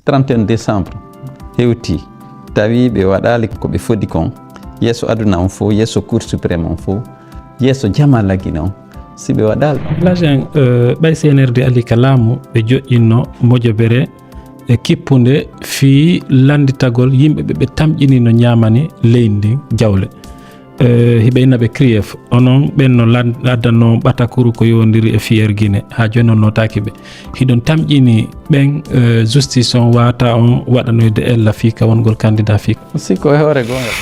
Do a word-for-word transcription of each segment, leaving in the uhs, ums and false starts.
trente et un décembre hewti, tawi ɓe waɗaali ko ɓe fodi kon yeeso aduna on fof, yeeso Cour suprême on fof, yeeso jama Lagine on, si ɓe waɗaali ɗon? Elage en, eh, ɓay C N R D ali ka laamu, ɓe joƴƴinno mojobere e kippunde fii lannditagol yimɓe ɓe ɓe tamƴini no ñaamani leydi ndin jawle. Eh, hiɓe inna ɓe CRIEF, onon ɓen no lan-, addannoo ɓatakuru ko yowondiri e Fier Guinée, haa jooni on nootaaki ɓe. Hiɗon tamƴini ɓen, eh, justice on waawata on waɗanoyde ella fii ka wongol candidat fii ka? Si ko e hoore goonga.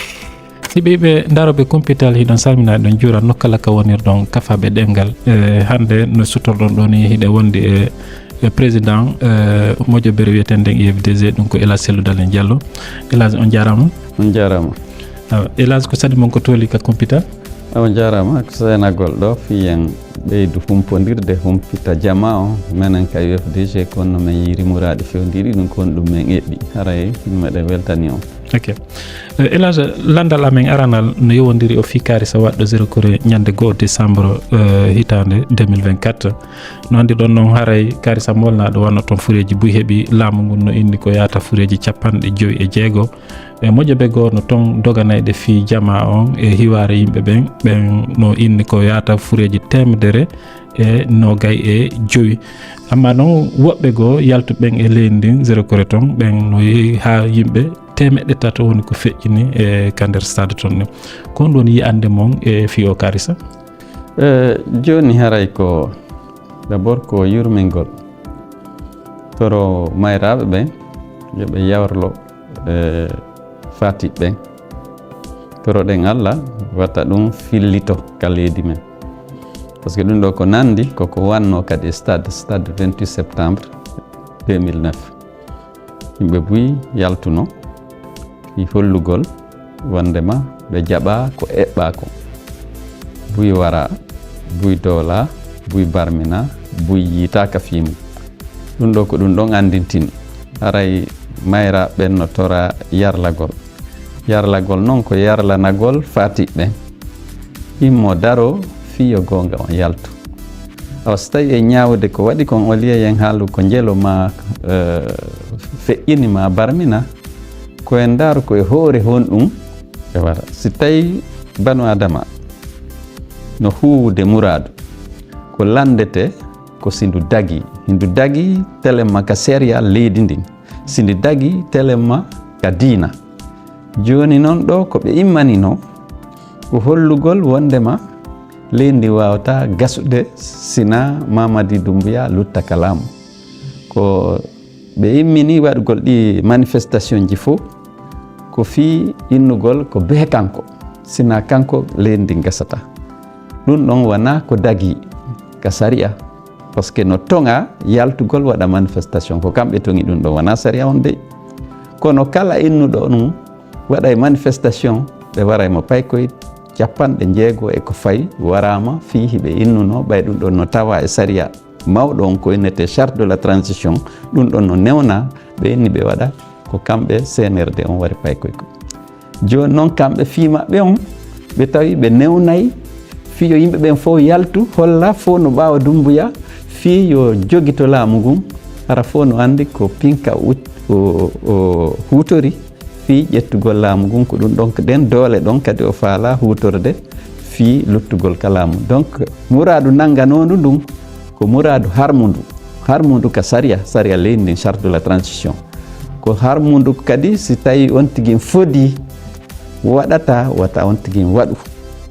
Si ɓe, ɓe ndaroɓe kumpital, hiɗon salmina, hiɗon juura nokku kala ka wonirɗon kafaaɓe ɗemngal. Eh, hannde no sutorɗon ɗoo ni, hiɗe wondi e, e président, eh, mojobere wiyeteende nden U F D G, ɗum ko Elage Cellou Dalein Diallo. Elage, on jaaraama. On jaaraama. Awa, Elage, ko saɗi mon ko tooli ka kumpital? Awa, on jaaraama ko seenagol ɗoo fii en ɓeydu humpondirde, humpita jama on. Menen ka U F D G ko no men yiiri muraaɗi fewndiri ɗum, ko on ɗum men eɓɓi. Haray meɗen weltani on. Ok. Eh, Elage, lanndal amen aranal no yowondiri o fii kaari sa waɗɗo zéro kure ñannde goo décembre, eh, hitaande deux mille vingt-quatre. No anndirɗon non, haray kaari sa molnaaɗo wano ton fureeji buy heɓi, laamu ngun no inni ko yaata fureeji capanɗe jowi e jeego. E mojobe goo no ton doganayɗe fii jama on e hiwaare yimɓe ɓen, ɓen no inni ko yaata fureeji teemedere e noogay e jowi. Amma non woɓɓe goo yaltuɓe ɓen e leydi ndin, zéro kure ton, ɓen no yehi haa yimɓe teemeɗɗe tato woni ko feƴƴini e ka nder stade ton ni. Ko honɗun woni yi'annde mon e fii o kaari sa? Eh, jooni haray ko d'abord ko yurmingol. Toro mayraaɓe ɓen, yo ɓe yawrlo, eh, faatiiɓe ɓen. Toroɗen Alla, wata ɗum fillito ka leydi men. Parce que ɗum ɗoo ko nanndi, ko ko wannoo kadi e stade, stade vingt-huit septembre deux mille neuf. Yimɓe buy yaltuno fii hollugol wonndema ɓe jaɓaa ko eɓɓaa kon. Buy waraa, buy doolaa, buy barminaa, buy yiitaaka fii mun. Ɗum ɗoo ko ɗum ɗon anndintini. Haray mayraaɓe ɓen no toraa yarlagol. Yarlagol non ko yarlanagol faatiiɓe ɓen. Immo daroo fii yo goonga on yaltu. Awa, so tawii e ñaawude ko waɗi kon, au lieu yen haalu ko njelo maa, eh, feƴƴini maa barmina, ko en ndaaru ko e hoore honɗun ɓe waɗa. Si tawii banu Aadama no huuwude muraadu, ko lanndetee ko si ndu dagii. Hindu dagii telemma ka sariya leydi ndin. Si ndi dagii telemma ka diina. Jooni non ɗoo ko ɓe immaninoo ko hollugol wonndema leydi ndi waawataa gasude sinaa Mamadi Doumbouya lutta ka laamu. Ko ɓe immini waɗugol ɗii manifestation ji fof ko fii innugol ko bee kanko, sinaa kanko leydi ndin gasataa. Ɗum ɗon wonaa ko dagii ka sariya. Parce que no toŋaa yaltugol waɗa manifestation, ko kamɓe toŋi ɗum ɗon, wonaa sariya on dey. Kono kala innuɗo ɗum waɗay manifestation, ɓe waray mo paykoy capanɗe jeego e ko fawi waraama fii hiɓe innuno, ɓay ɗum ɗon no tawaa e sariya mawɗo on ko innetee charte de la transition, ɗum ɗon no newnaa, ɓe inni ɓe waɗa ko kamɓe C N R D on wari paykoy ko. Jooni non kamɓe fii maɓɓe on, ɓe tawi ɓe newnay fii yo yimɓe ɓen fof yaltu, holla fof no ɓaawo Dumbuya, fii yo jogito laamu ngun, hara fof no anndi ko pinka o, o, o huutori fii ƴettugol laamu ngun, ko ɗum ɗon, ɗen doole ɗon kadi o faalaa huutorde fii luttugol ka laamu. Donc, muraadu nannganoondu ndun, ko muraadu harmundu, harmundu ka sariya, sariya leydi ndin, charte de la transition. Ko harmundu kadi si tawi on tigi fodi waɗata, wata on tigi waɗu.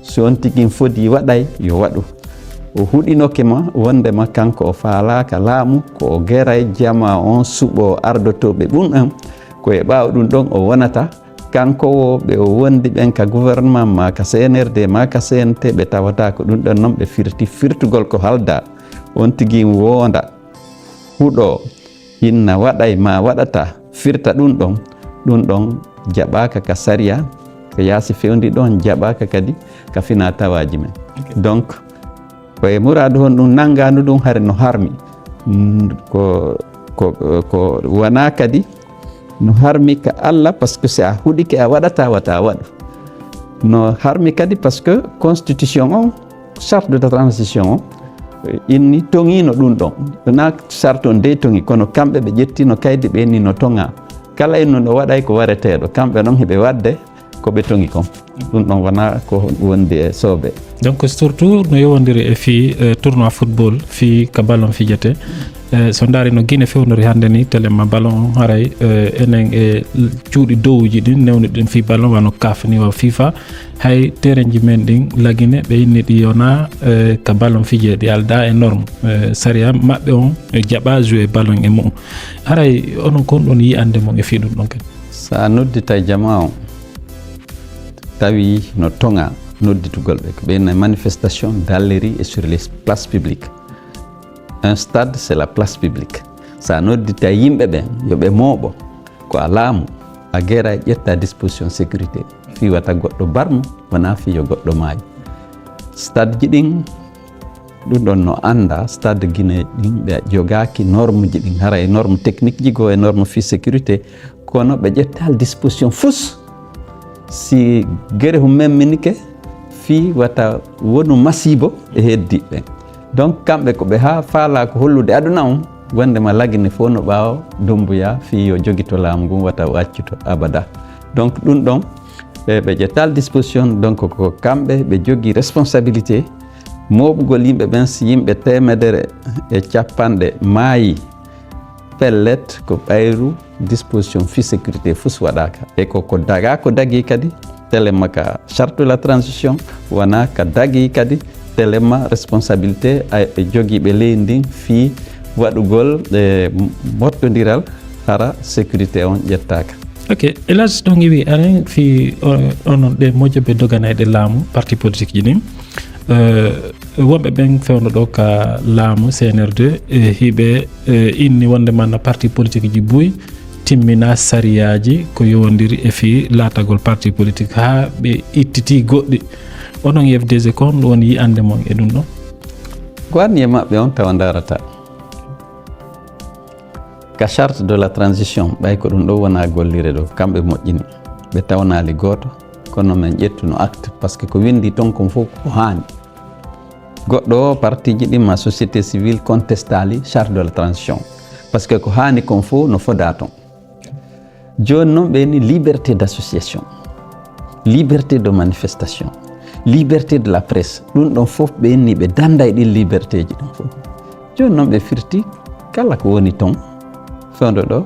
Si on tigi fodi waɗay, yo waɗu. O huɗinoke ma wondema kanko o faalaaka laamu, ko o geray jamaa on suɓo ardotooɓe ɗum en, ko e ɓaawo ɗum ɗon o wonata. Kanko wo ɓe o wondi ɓen ka gouvernement ma ka C N R D ma ka C N T, ɓe tawata ko ɗum ɗon non ɓe firti firtugol ko halda. On tigi wonda huɗo inna waɗay ma waɗata firta ɗum ɗon, ɗum ɗon jaɓaaka ka sariya, ko yaasi fewndi ɗon jaɓaaka kadi ka fina tawaaji men. Ok. Donc, ko e muraadu hon ɗum nanngaandu ɗum hari no harmi. Mm, ko, ko, ko wonaa kadi no harmi ka Allah, parce que si a huɗike a waɗata wata a waɗu. No harmi kadi parce que constitution on, charte de transition on, Inni toŋiino ɗum ɗon. Wonaa charte on dey toŋi, kono kamɓe ɓe ƴettino kaydi ɓe inni no toŋa. Kala innuɗo waɗay ko wareteeɗo, kamɓe ɗon hiɓe waɗde ko ɓe toŋi kon. Ɗum ɗon wonaa ko wondi e soobee. Donc surtout no yowondiri e fii, eh, tournoi football, fii ka ballon fijete. Eh, so ndaari no Guinée fewnori hannde ni, télé ma ballon haray, eh, enen e cuuɗi dowuji ɗin newniɗen fii ballon wano CAF ni wa FIFA. Hay terenji men ɗin lagine ɓe inni ɗi yona, eh, ka ballon fije ɗi alda e norme, eh, sariya maɓɓe on e jaɓa jouer ballon e mu'um. Haray onon kon ɗon yi'ande mon e fii ɗum ɗon kadi? Sa noddita jama on, tawi no toŋa nodditugol ɓe, ko ɓe na manifestation dans les rues et sur les places publiques. Un stade, c'est la place publique. Sa noddita yimɓe ɓen, yo ɓe mooɓo, ko a laamu, a gera e ƴetta disposition sécurité. Fii wata goɗɗo barmu, wona fii yo goɗɗo maayu. Stade ji ɗin, ɗum ɗon no annda, stade Guinée ɗin, ɓe jogaaki norme ji ɗin, hara e norme technique ji goo e norme fii sécurité, kono ɓe ƴettaali disposition fus. Si gerehu memminike, fii wata wonu masiibo e heddiiɓe ɓen. Donc, kamɓe ko ɓe haa faalaa ko hollude aduna on, wonndema lagine fof no ɓaawo Dumbuya, fii yo jogito laamu ngun, wata o accuto abada. Donc, ɗum ɗon, ɓe, ɓe ƴettaali disposition, donc ko kamɓe ɓe jogii responsabilité mooɓugol yimɓe ɓen. Si yimɓe teemedere e capanɗe maayi, pellet, ko ɓayru disposition fii sécurité fus waɗaaka. E ko, ko daga, ko dagi kadi, télèma ka charte de la transition, wona ka dagi kadi, télèma responsabilité ay, e jogiiɓe leydi ndin fii waɗugol, e, mottondiral hara sécurité on ƴettaaka. Ok, hélas, ɗon iwi aren fii o-, onon ɗe mojobe doganayɗe laamu, parti politique ji ɗin. Eh, wonɓe ɓen fewndo ɗo ka laamu C N R D, e hiɓe, eh, inni wonde manna parti politique ji buy timmina sariyaaji ko yowondiri e fii laatagol parti politique haa ɓe ittiti goɗɗi. Onon F D G, ko honɗum woni yi'ande mon e ɗum ɗon? Ko anniye maɓɓe on tawa ndarata. Ka charte de la transition, ɓay ko ɗum ɗo wona gollire ɗo, kamɓe moƴƴini. Ɓe tawnaali gooto, kono men ƴettuno acte, parce que ko windi ton kon fof ko haani. Goɗɗo o, partiji ɗin ma société civile contestaali charte de la transition, parce que ko haani kon fof no fodaa ton. Jooni noon ɓe ni liberté d'association, liberté de manifestation, liberté de la presse, ɗum ɗon fof ɓe ni ɓe danda e ɗin libertéji ɗin fof. Jooni noon ɓe firti kala ko woni ton fewndo ɗo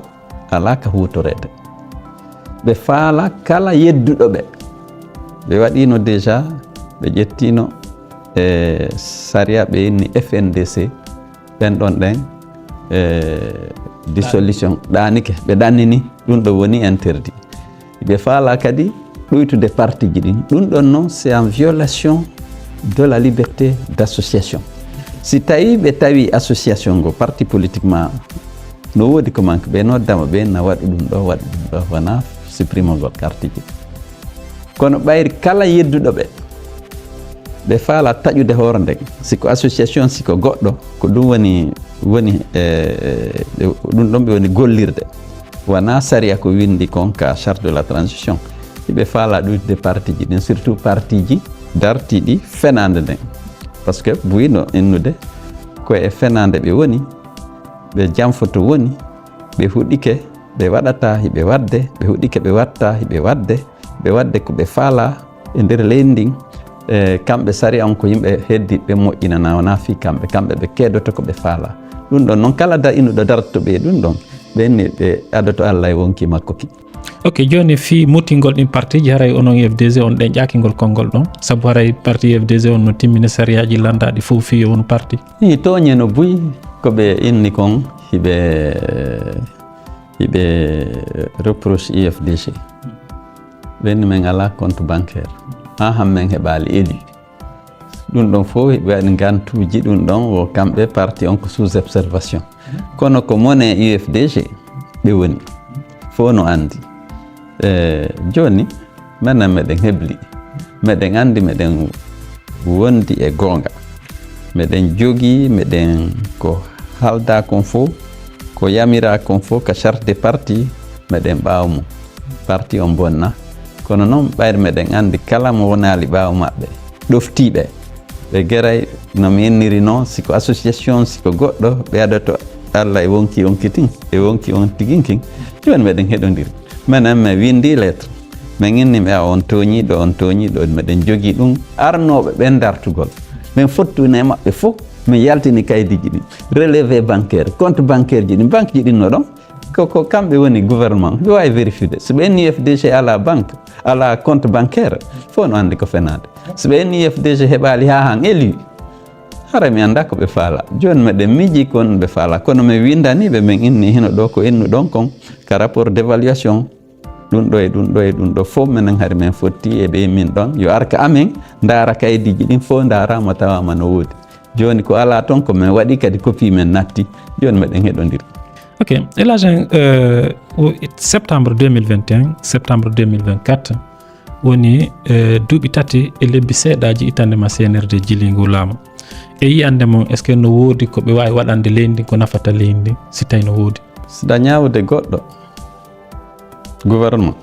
alaa ka huutoreede. Ɓe faala kala yedduɗo ɓe. Ɓe waɗiino déjà, ɓe ƴettiino e sariya ɓe inni F N D C, ɓen ɗon ɗen, e, dissolution ɗaanike, ɓe ɗannini, ɗum ɗo woni interdit. Ɓe faala kadi ɗuytude partiji ɗin. Ɗum ɗon noon, c'est en violation de la liberté d'association. Si tawi ɓe tawi association ngo, parti politique ma, no woodi ko manque, ɓe noddama ɓe, na waɗu ɗum ɗo, waɗu ɗum ɗo, wona supprimogol kartiji. Kono ɓayri kala yedduɗo ɓe, ɓe faala taƴude hoore nden, si ko association, si ko goɗɗo, ko ɗum woni, woni, e, e, ɗum ɗon ɓe woni gollirde. Wona sariya ko windi kon ka charte de la transition. Hiɓe faala ɗuytude partiji ɗin, surtout partiji dartiɗi fenaande nden. Parce que buy no innude ko e fenaande ɓe woni, ɓe janfoto woni, ɓe huɗike, ɓe waɗata hiɓe waɗde, ɓe huɗike, ɓe watta hiɓe waɗde, ɓe waɗde ko ɓe faala e nder leydi ndin. E, kamɓe sariya on ko yimɓe heddiiɓe moƴƴinana, wona fii kamɓe, kamɓe ɓe keedoto ko ɓe faala. Ɗum ɗon noon kala da inuɗo dartoto ɓe ɗum ɗon, ɓen ni ɓe adoto Allah e wonki makko ki. Ok, jooni fii mutingol ɗin partiji, haray onon F D G on ɗen ƴaakingol konngol ɗon, sabu haray parti F D G on no timmina sariyaaji landaaɗi fof fii yo wonu parti. Ii, tooñe no buy ko ɓe inni kon hiɓe, hiɓe reproche U F D G. Ɓen ni men alaa compte bancaire. Haa han men heɓaali élu. Ɗum ɗon fof hiɓe waɗi ngantuuji ɗum ɗon, wo kamɓe parti on ko sous observation. Kono ko mone U F D G ɓe woni. Fof no anndi. E, jooni, menen meɗen hebli. Meɗen anndi, meɗen wondi e goonga. Meɗen jogii, meɗen ko haaldaa kon fof, ko yamiraa kon fof ka charte de parti, meɗen ɓaawo mum. Parti on bonna. Kono noon, ɓayri meɗen anndi kala mo wonaali ɓaawo maɓɓe, ɗoftiiɓe, Ɓe geray no mi inniri noon, si ko association, si ko goɗɗo, ɓe adoto Allah e wonki on kitin, e wonki on tigin kin. Jooni meɗen heɗondiri. Menen mi windi lettre. Min inni ɓe a on tooñiiɗo, on tooñiiɗo, meɗen jogii ɗum. Arnooɓe ɓen dartugol. Min fottuni e maɓɓe fof, min yaltini kaydiiji ɗin. Relevé bancaire, compte bancaire ji ɗin, banque ji ɗin no ɗon. Ko, ko kamɓe woni gouvernement. Ɓe waawi vérifier. So ɓe inni U F D G alaa banque, alaa compte bancaire, fof no anndi ko fenaande. So ɓe inni U F D G heɓaali haa han élu, hara mi annda ko ɓe faala. Jooni meɗen miiji kon ɓe faala. Kono mi windani ɓe, min inni hino ɗo ko innu ɗon kon, ka rapport d'évaluation. Ɗum ɗo e ɗum ɗo e ɗum ɗo fof menen hari men fotti e ɓe min ɗon. Yo arka amen, ndaara kaydiiji ɗin fof ndaarama tawama no woodi. Jooni ko alaa toon ko men waɗi kadi copie men natti. Jooni meɗen heɗondiri. Ok, Elage, euh, septembre deux mille vingt et un, septembre deux mille vingt-quatre, woni, euh, duuɓi tati e lebbi seeɗaaji ittande ma C N R D jilingol laamu. E yi'ande mon, est-ce que no woodi ko ɓe waawi waɗande leydi ndi ko nafata leydi ndi, si tawi no woodi? Siɗa ñaawude goɗɗo, gouvernement,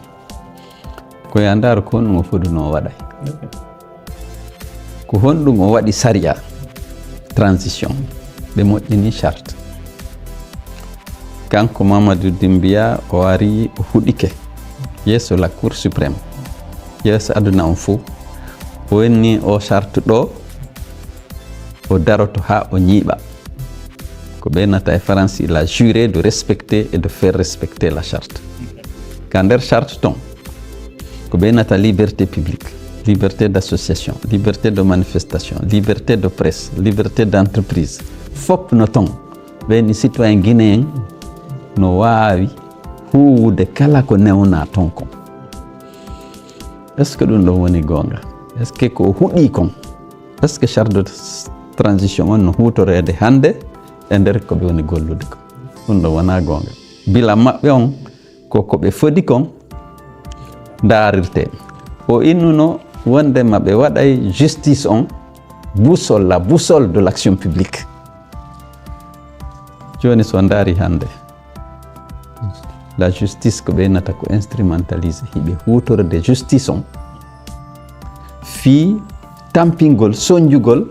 ko yo a ndaaru ko honɗum o fodunoo o waɗay. Ko honɗum o waɗi sariya transition, ɓe moƴƴini charte. Kanko Mamadou Doumbouya o ari o huɗike yeeso la Cour suprême, yeeso aduna on fof. O inni o charte ɗo, o daroto haa o ñiiɓa. Ko ɓe nata e Faransi, il a juré de respecter et de faire respecter la charte. Ka nder charte ton, ko ɓe nata liberté publique, liberté d'association, liberté de manifestation, liberté de presse, liberté d'entreprise. Fof no ton. Ɓen ni citoyen guinéen no waawi huuwude kala ko newna ton kon. Est-ce que ɗum ɗon woni goonga? Est-ce que ko o huɗi kon? Est-ce que charte de transition on no huutoreede hannde e nder ko ɓe woni gollude ko? Ɗum ɗon wonaa goonga. Bilan maɓɓe on ko ko ɓe fodi kon ndaarirtee. O innuno wondema ɓe waɗay justice on boussole, la boussole de l'action publique. Jooni so ndaari hannde, la justice ko ɓe nata ko instrumentalisé, hiɓe huutorde justice on fii tampingol, sonjugol,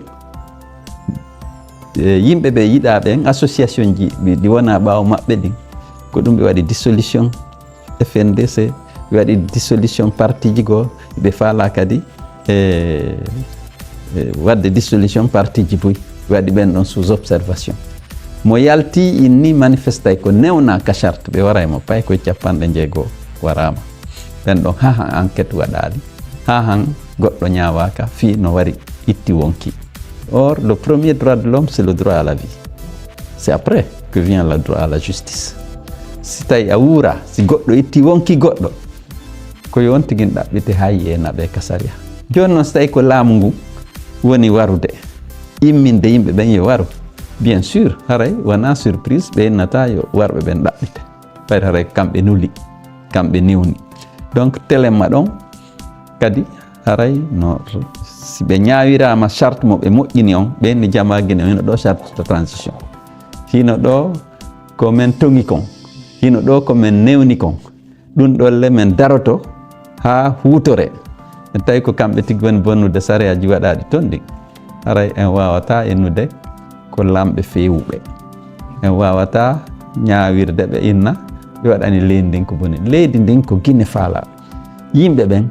e, yimɓe ɓe yiɗaa ɓen, association ji ɗi, ɗi wonaa ɓaawo maɓɓe ɗin. Ko ɗum ɓe waɗi dissolution F N D C, ɓe waɗi dissolution parti ji goo, ɓe faalaa kadi e, e, waɗde dissolution parti ji buy, ɓe waɗi ɓen ɗon sous observation. Mo yalti inni manifestay ko newna ka charte, ɓe waray mo pay koye capanɗe njeego waraama. Ɓen ɗon haa han enquête waɗaali, haa han goɗɗo ñaawaaka fii no wari itti wonki. Or, le premier droit de l'homme, c'est le droit à la vie. C'est après que vient le droit à la justice. Si tawi a wuura, si goɗɗo itti wonki goɗɗo, ko yo on tigin ɗaɓɓite haa yi'e naɓe ka sariya. Jooni noon, si tawi ko laamu ngu woni warude, imminde yimɓe ɓen yo waru, bien sûr, haray wonaa surprise ɓe innata yo warɓe ɓen ɗaɓɓite. Ɓayde haray kamɓe nuli, kamɓe newni. Donc, telemma ɗon kadi haray no, si ɓe ñaawiraama charte mo ɓe moƴƴini on, ɓe ni jama Guinée, hino ɗo charte de transition. Hino ɗo ko men toŋi kon. Hino ɗo ko men newni kon. Ɗum ɗon le men daroto haa huutore. En tawi ko kamɓe tigi woni bonnude sariyaaji waɗaaɗi ton ɗin. Haray en waawataa innude ko laamɓe feewuɓe. En waawataa ñaawirde ɓe inna ɓe waɗani leydi ndin ko boni. Leydi ndin ko Guinée faalaa. Yimɓe ɓen,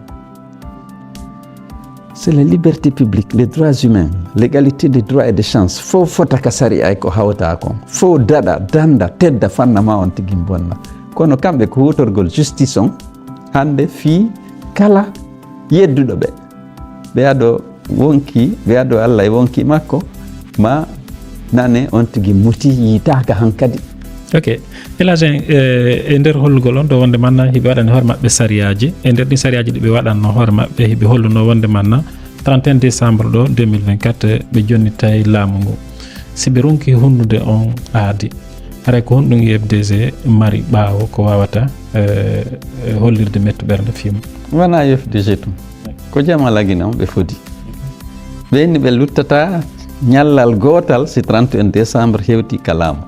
c'est la liberté publique, les droits humains, l'égalité des droits et des chances. Fof fota ka sariya e ko hawta kon. Fof daɗa, danda, tedda, fanna ma on tigi bonna. Kono kamɓe ko huutorgol justice on hannde fii kala yedduɗo ɓe. Ɓe ado wonki, ɓe ado Allah e wonki makko, ma nane on tigi muti yiitaaka hankadi. Ok. Elage en, e, e nder hollugol on ɗo wonde manna hiɓe waɗani hoore maɓɓe sariyaaji. E nder ɗin sariyaaji ɗi ɓe waɗanno hoore maɓɓe, hiɓe holluno wonde manna trente et un décembre ɗo deux mille vingt-quatre ɓe jonnitay laamu ngu. Si ɓe ronki hunnude on aadi, haray ko honɗum U F D G mari ɓaawo ko waawata, e, e, hollirde mettu ɓernde fii mum? Wonaa U F D G tun. Ko jama lagina on ɓe fodi. Ɓe inni ɓe luttata ñallal gootal si trente et un décembre hewti ka laamu.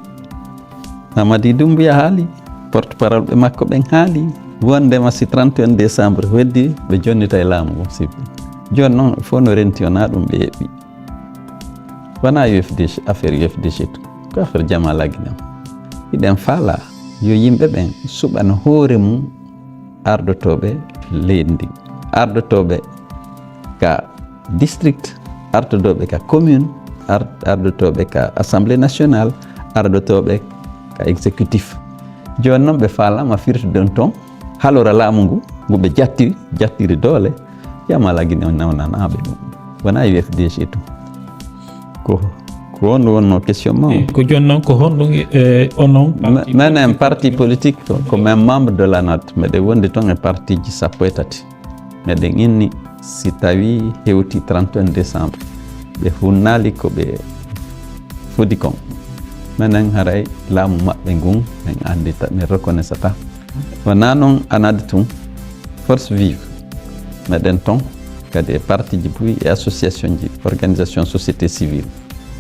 Mamadi Doumbouya haali, porte-parole ɓe makko ɓen haali, wondema si trente et un décembre heddi, ɓe jonnitay laamu ngun. Si jooni noon, fof no renti, wonaa ɗum ɓe eɓɓi. Wonaa U F D G, affaire U F D G tun. Ko affaire Jamaa Laaguiné on. Hiɗen faalaa yo yimɓe ɓen suɓano hoore mum ardotooɓe leydi ndin. Ardotooɓe ka district, ardotooɓe ka commune, ar-, ardotooɓe ka assemblée nationale, ardotooɓe ka exécutif. Jooni non ɓe faalaama firtude ɗon ton, halora laamu ngu, ngu ɓe jatti, jattiri doole, Jamaa Laaguiné on nawnanaaɓe ɗum. Wonaa U F D G tun. Ko, ko honɗum wonnoo question ma on? Eh, ko jooni non, ko honɗum, eh, onon Me-, parti menen politique parti politique, ko, ko men membre de l'ANAD. Meɗen wondi ton e parti ji sappo e tati. Meɗen inni si tawi hewti trente et un décembre, ɓe hunnaali ko ɓe fodi kon. Menen haray laamu maɓɓe ngun, men anndita, men reconnaissata. Wonaa non ANAD tun, Force Vive. Meɗen ton kadi e parti ji buy e association ji, organisation société civile.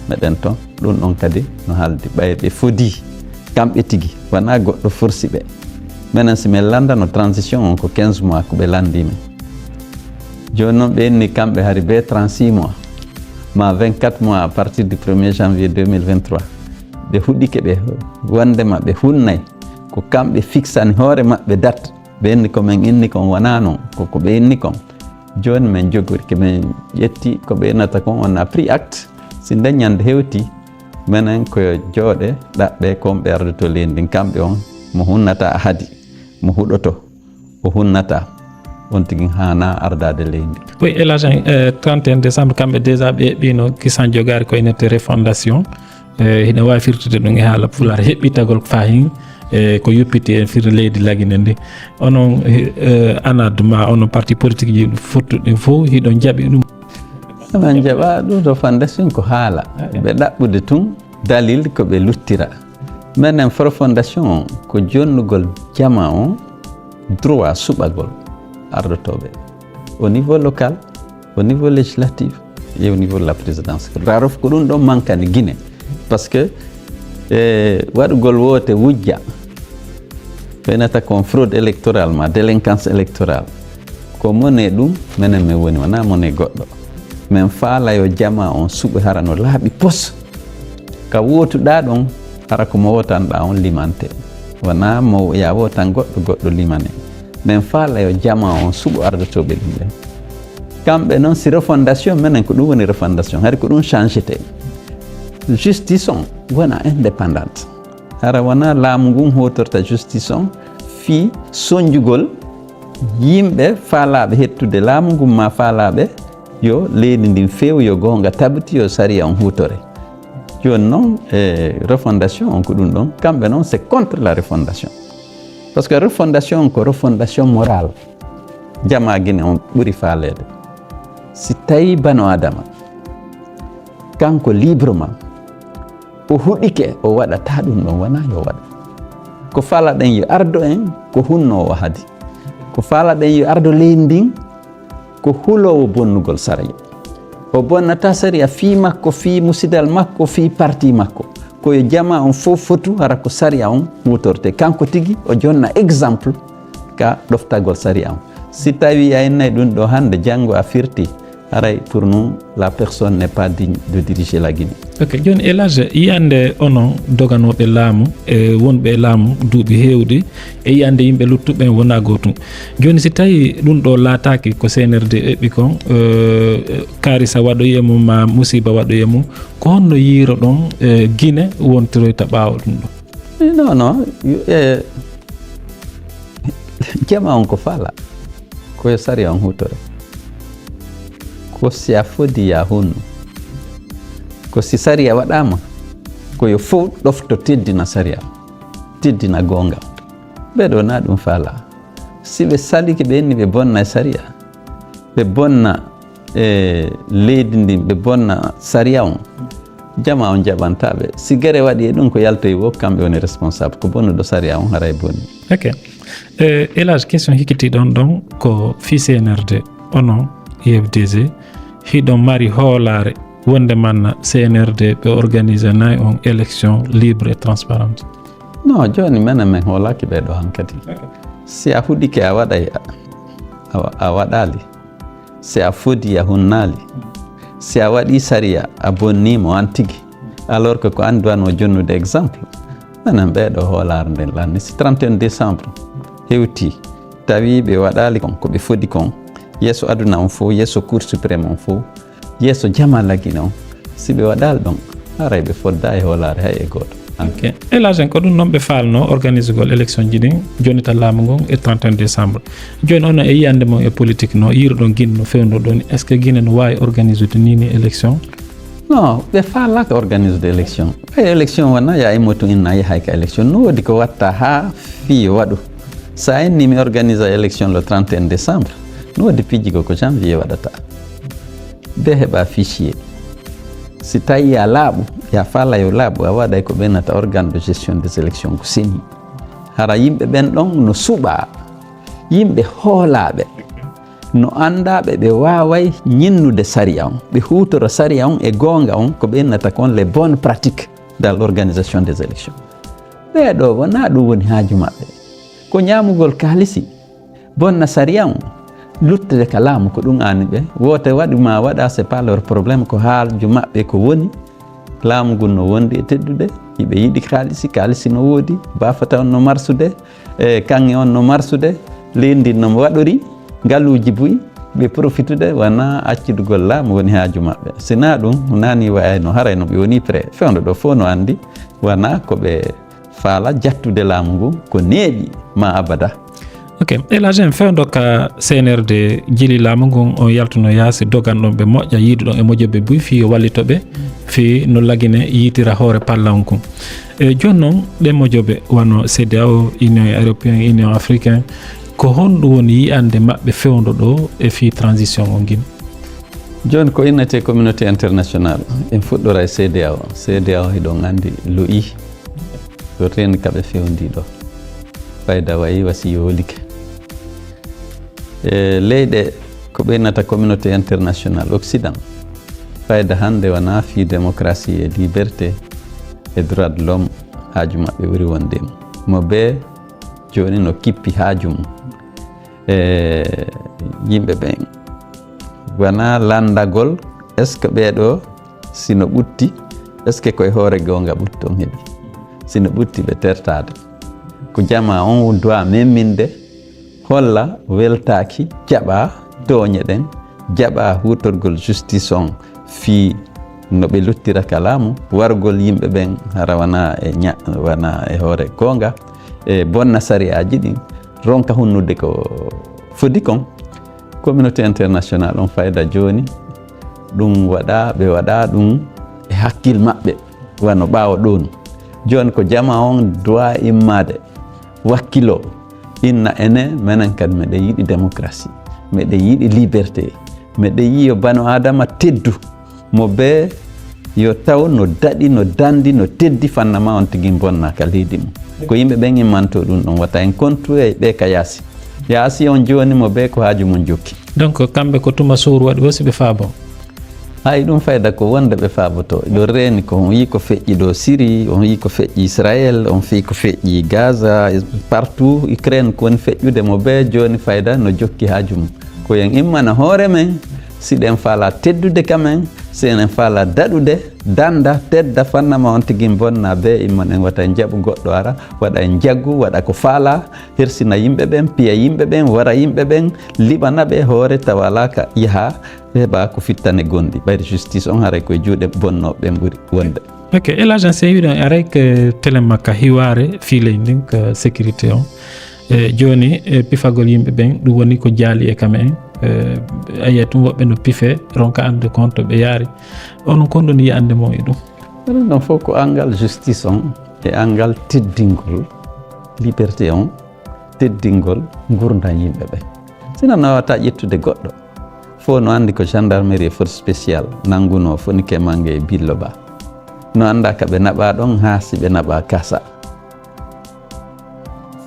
Meɗen ton, ɗum ɗon kadi no haaldi ɓay ɓe fodi kamɓe tigi, wonaa goɗɗo forsi ɓe. Menen si men lanndano transition on ko quinze mois ko ɓe lanndi men. Jooni non ɓe inni kamɓe hari be trente-six mois, ma vingt-quatre mois à partir du premier janvier deux mille vingt-trois. Ɓe huɗike ɓe wondema ɓe hunnay, ko kamɓe fiksani hoore maɓɓe date. Ɓe inni ko men inni kon wonaa non, ko ko ɓe inni kon. Jooni men jogori, ke men ƴetti ko ɓe innata kon, on a pris acte. Si nden ñande hewti, menen ko yo jooɗe ɗaɓɓe kon ɓe ardoto leydi ndin, kamɓe on mo hunnata ahadi, mo huɗoto, o hunnata, on tigi haanaa ardaade leydi. Oui, Elhadj, eh, trente et un décembre, kamɓe déjà ɓe eɓɓino kisan jogaari ko innete refondation. Eh, hiɗen waawi firtude ɗum e haala Pulaar, heɓɓitagol fahin, eh, ko yoppiti e fir leydi Laaguiné ndi. Onon, eh, ANAD ma onon parti politique ji fottuɗi ɗin fof, hiɗon jaɓi ɗum? Emin jaɓa ɗum refondation ko haala. Ah, ɓe ɗaɓɓude tun dalil ko ɓe luttira. Menen refondation on ko jonnugol jamaa on droit suɓagol ardotooɓe au niveau local, au niveau législatif et au niveau de la présidence. Rarof ko ɗum ɗon mankani Guinée. Parce que, eh, waɗugol woote wujja, ɓe nata kon fraude électorale ma délinquance électorale. Ko mone ɗum, menen men woni, wonaa mone goɗɗo. Men faala yo jamaa on suɓe hara no laaɓi pos. Ka wootuɗaa ɗon, hara ko mo wootanɗaa on limante. Wonaa mo ya wootan goɗɗo, goɗɗo limane. Men faala yo jamaa on suɓo ardotooɓe ɗum ɓen. Kamɓe non, si refondation, menen ko ɗum woni refondation. Hari ko ɗum changete. Justice on wona indépendante. Hara wonaa laamu ngun huutorta justice on fii sonjugol yimɓe faalaaɓe hettude laamu ngun maa faalaaɓe yo leydi ndin feewu, yo goonga tabiti, yo sariya on huutore. Jooni non, e refondation on ko ɗum ɗon. Kamɓe non, c'est contre la refondation. Parce que refondation on ko refondation morale. Jamaa Guinée on ɓuri faaleede. Si tawi bano Adama, kanko librement, o huɗike, o waɗata ɗum ɗon, wonaa yo waɗa. Ko faalaɗen yo ardo en, ko hunnoowo hadi. Ko faalaɗen yo ardo leydi ndin, ko huloowo bonnugol sariya. O bonnata sariya fii makko, fii musidal makko, fii parti makko. Ko yo jamaa on fof fotu hara ko sariya on huutorte. Kanko tigi o jonna exemple ka ɗoftagol sariya on. Si tawi a innay ɗum ɗo hannde, janngo a firti, haray pour nous, la personne n'est pas digne de diriger la Guinée. Ok, jooni Elhadj, yiyande onon doganooɓe laamu e wonɓe e laamu duuɓi heewɗi, e yiyande yimɓe luttuɓe ɓen wonaa gootum. Jooni si tawi ɗum ɗo laataaki ko C N R D eɓɓi kon, eh, kaarisa waɗoyi e mum ma musiba waɗoyi e mum, ko honno yiiroɗon, eh, Guinée wontiroyta ɓaawo ɗum ɗo? Non, non, eh, jamaa on ko faala, ko yo sariya on huutore. Ko si a fodi ya hunnu. Ko si sariya waɗaama, ko yo fof ɗofto teddina sariya, teddina goonga. Ɓee ɗoo na ɗum faala. Si ɓe salike, ɓe inni ɓe bonna e sariya, ɓe bonna e leydi ndin, ɓe bonna sariya on, jamaa on jaɓanta ɓe. Si gere waɗi e ɗum ko yaltoyi wo, kamɓe woni responsable. Ko bonnuɗo sariya on haray bonni. Ok. Eh, Elhadj, question hikkitiiɗo on ɗon ko fii C N R D. Onon U F D G, hiɗon mari hoolaare wonde man C N R D ɓe organiser nay on élection libre et transparente? Non, jooni menen men hoolaaki ɓee ɗoo hankadi. Ok. Si a huɗike a waɗay, a, a, a waɗaali. Si a fodi a hunnaali. Si a waɗi sariya, a bonni mo an tigi. Alors que ko an duwanoo jonnude exemple. Menen ɓee ɗo hoolaare nden lanni, si trente et un décembre hewti, tawi ɓe waɗaali kon ko ɓe fodi kon, yeeso aduna on fof, yeeso Cour suprême on fof, yeeso jama lagine on, si ɓe waɗaali ɗon, haray ɓe fodda e hoolaare hay e gooto. Ok. Elage en, ko ɗum noon ɓe faalno organisugol élection ji ɗin, jonnita laamu ngun e trente et un décembre. Jooni, onon e yiyannde mon e politique no yiiruɗon Guinée, no fewnduɗon, est ce que Guinée no waawi organisude ni ni élection? Non, ɓe faalaka organisude élection. Ɓay élection wona ya immo tun inna yahay ka élection. No woodi ko watta ha fii waɗu. Sa inni mi organisa élection le trente et un décembre, no woodi piiji ko ko janvier waɗata. Ɓe heɓa fichier. Si tawi ya laaɓu, ya faala yo laaɓu, a waɗay ko ɓennata organe de gestion des élections ko seni. Hara yimɓe ɓen ɗon no suɓa, yimɓe hoolaaɓe, no annda ɓe, ɓe waaway ñinnude sariya on, ɓe huutoro sariya on e goonga on, ko ɓe innata kon les bonnes pratiques dans l'organisation des élections. Ɓee ɗo wonaa ɗum woni haaju maɓɓe, ko ñaamugol kaalisi, bonna sariya on, luttude ka laamu, ko ɗum aani ɓe. Woote waɗi ma waɗa, c'est pas leur problème, ko haaju maɓɓe ko woni. Laamu ngun no wondi e teddude, hiɓe yiɗi kaalisi, kaalisi no woodi, baafata on no marsude, e kaŋŋe on no marsude, leydi no waɗori, ngaluuji buy, ɓe profitude, wona accitugol laamu woni haaju maɓɓe. Sinaa ɗum, naani wayayno, haray no ɓe woni prêt. Fewndo ɗo fof no anndi, wona ko ɓe faala jattude laamu ngun, ko neeɓi ma abada. Ok, Elage en, fewndo ka C N R D jili laamu ngun, on yaltuno yaasi, doganɗon ɓe moƴƴa, yiiduɗon e mojoɓe buy fii yo wallito ɓe, fii no lagine yiitira hoore pallaw ngun. E jooni noon, ɓe mojoɓe wano C D A O, Union Européen, Union Africain, ko honɗum woni yi'ande maɓɓe fewndo ɗo e fii transition on ngin? Jooni ko innetee communauté internationale, en fuɗɗora e C D A O. C D A O hiɗon anndi lu'i, ko reeni ka ɓe fewndi ɗo. Fayda wayi wasi yoolike. E leyɗe ko ɓe innata communauté internationale occident, fayda hannde wona fii démocratie e liberté e droit de l'homme haaju maɓɓe ɓuri wonde. Mo bee jooni no kippi haaju mum. E yimɓe ɓen wona lanndagol, est ce que ɓee ɗo si no ɓutti, est ce que koye hoore goonga ɓutti on heɓi? Si no ɓutti ɓe tertaade. Ko jama on doit memminde, holla weltaaki, jaɓa tooñe ɗen, jaɓa huutorgol justice on fii no ɓe luttira ka laamu, wargol yimɓe ɓen hara wona e ña-, wona e hoore goonga, e bonna sariyaaji ɗin, ronka hunnude ko fodi kon. Communauté internationale on fayda jooni, ɗum waɗa, ɓe waɗa ɗum e hakkil maɓɓe, wano ɓaawo ɗon. Jooni ko jama on doit immaade, wakkilo, inna ene, menen kadi meɗen yiɗi démocratie, meɗen yiɗi liberté, meɗen yiɗi yo bano Adama teddu, mo bee yo taw no daɗi, no danndi, no teddi fanna ma on tigi bonna ka leydi mum. Ko yimɓe ɓen immanto ɗum ɗon, wata en kontu e ɓe ka yaasi. Yaasi on jooni mo bee ko haaju mum jokki. Donc, kamɓe ko tuma sowru waɗi o si ɓe faabo? Hay ɗum fayda ko wonde ɓe faaboto. Ɗo reeni ko on yii ko feƴƴi ɗo Siri, on yii ko feƴƴi Israël, on fii ko feƴƴi Gaza, partout Ukraine ko woni feƴƴude mo bee jooni fayda no jokki haaju mum. Ko en immana hoore men, si ɗen faala teddude ka men, si en faala daɗude, dannda, tedda, fanna ma on tigi bonna bee imman en wata en jaɓu goɗɗo ara, waɗa en jaggu, waɗa ko faala, hersina yimɓe ɓen, piya yimɓe ɓen, wara yimɓe ɓen, liɓana ɓe hoore tawa alaa ka yaha, heɓa ko fittane gonɗi. Ɓayde justice on haray koye juuɗe bonnooɓe ɓen ɓuri wonde. Ok, Elage, en sewiɗon aray ko telen makka hiwaare fii ley ndin ko sécurité on. E jooni e pifagol yimɓe ɓen, ɗum woni ko jaali e kam en. E, a yiyat tun woɓɓe no pife, ronka anndude ko honto ɓe yaari. Onon kon ɗon yiyande mon e ɗum? Ɗum ɗon fof ko anngal justice on e anngal teddingol liberté on, teddingol ngurndan yimɓe ɓen. Sinno a waawataa ƴettude goɗɗo. Fof no anndi ko gendarmerie e force spéciale nanngunoo Fonike Mange e Billo Ba. No annda ka ɓe naɓa ɗon haa si ɓe naɓa kasa.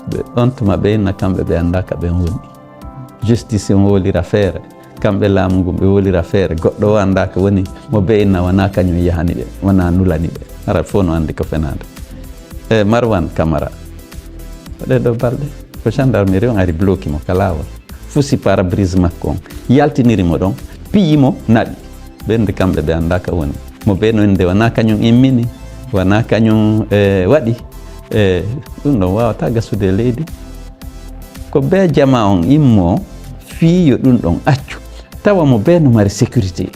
Ɓe ɗon tuma ɓe inna kamɓe ɓe annda ka ɓen woni. Justice on wolira feere, kamɓe laamu ngun ɓe wolira feere. Goɗɗo o annda ka woni mo ɓe inna wona kañum yahani ɓe, wona nulani ɓe. Hara fof no anndi ko fenaande. E Marwan Kamara, o ɗee ɗo balɗe, ko gendarmerie on ari bloki mo ka laawol. Fusi pare-brise makko on, yaltiniri mo ɗon, piyi mo, naɓi. Ɓen de kamɓe ɓe anndaa ka woni. Mo bee no innde wonaa kañum immini, wonaa kañum, e, waɗi. E, ɗum ɗon waawataa gasude e leydi. Ko bee jamaa on immoo fii yo ɗum ɗon accu. Tawa mo bee no mari sécurité.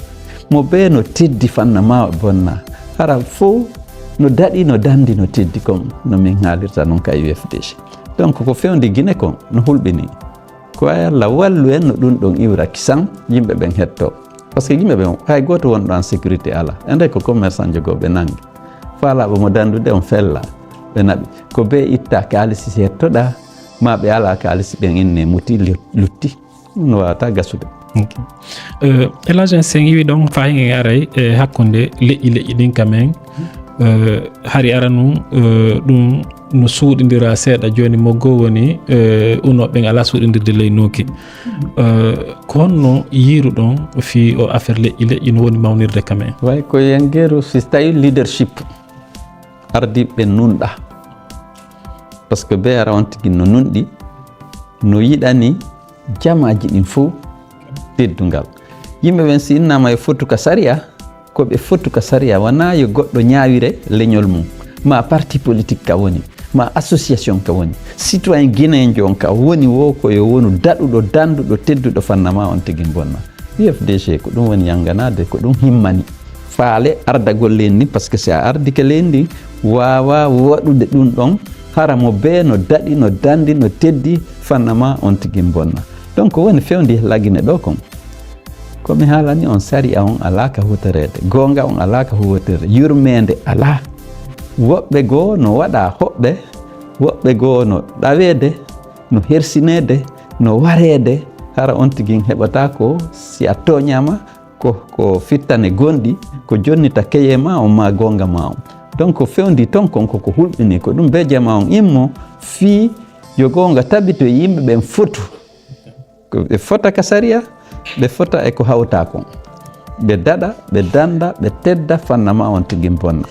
Mo bee no teddi fanna maa o bonna. Hara fow no daɗi, no dandi, no teddi kon no min haalirta non ka U F D G. Donc ko fewndi Gine kon no hulɓinii. Ko ay Alla wallu en no ɗum ɗon iwra kisan, yimɓe ɓen hetto. Parce que yimɓe ɓen, hay gooto wonɗo en sécurité alaa. Enen ko commerçant jogoo ɓe nangi. Faalaaɓe mo dandude on fella, ɓe naɓi. Ko bee itta kaalisi si hettoɗaa, maa ɓe alaa kaalisi ɓen inne muti lu-, lutti. Ɗum no waawataa gasude. Ok. Eh, El Hadj, so en iwi ɗon, faa hingen aray e hakkunde leƴƴi leƴƴi ɗin ka men. Eh, hari ara nun, eh, ɗum no suuɗindira seeɗa jooni, mo goo woni, eh, unooɓe ɓen alaa suuɗindirde ley nooki. Eh, ko honno yiiruɗon fii o affaire leƴƴi leƴƴi no woni mawnirde ka men? Way ko yengeeru si tawi leadership ardiiɓe nunɗa. Parce que bee ara on tigi no nunɗi, no yiɗani jamaaji ɗin fow teddungal. Yimɓe ɓen si innaama e fotu ka sariya, ko ɓe fotu ka sariya, wonaa yo goɗɗo ñaawire leñol mum, maa parti politique ka woni, maa association ka woni. Citoyen guinéenjo on ka woni wo ko yo wonu daɗuɗo, danduɗo, tedduɗo fanna maa on tigi bonna. U F D G ko ɗum woni yanganaade, ko ɗum himmani. Faale ardagol leydi ndin, parce que si a ardike leydi ndin, waawaa waɗude ɗum ɗon, hara mo bee no daɗi, no dandi, no teddi, fanna maa on tigi bonna. Donc ko woni fewndi Lagine ɗo kon. Ko mi haalani on, sariya on alaa ka huutoreede, goonga on alaa ka huutoreede, yurmeende alaa. Woɓɓe goo no waɗa hoɓɓe, woɓɓe goo no ɗaweede, no hersineede, no wareede, hara on tigi heɓataa ko si a tooñaama, ko, ko fittane gonɗi, ko jonnita keye maa on maa goonga maa on. Donc ko fewndi ton kon ko ko hulɓinii, ko ɗum bee jamaa on immo fii yo goonga tabito e yimɓe ɓen fotu. Ko ɓe fota ka sariya, ɓe fota e ko hawtaa kon. Ɓe daɗa, ɓe danda, ɓe tedda, fanna maa on tigi bonna.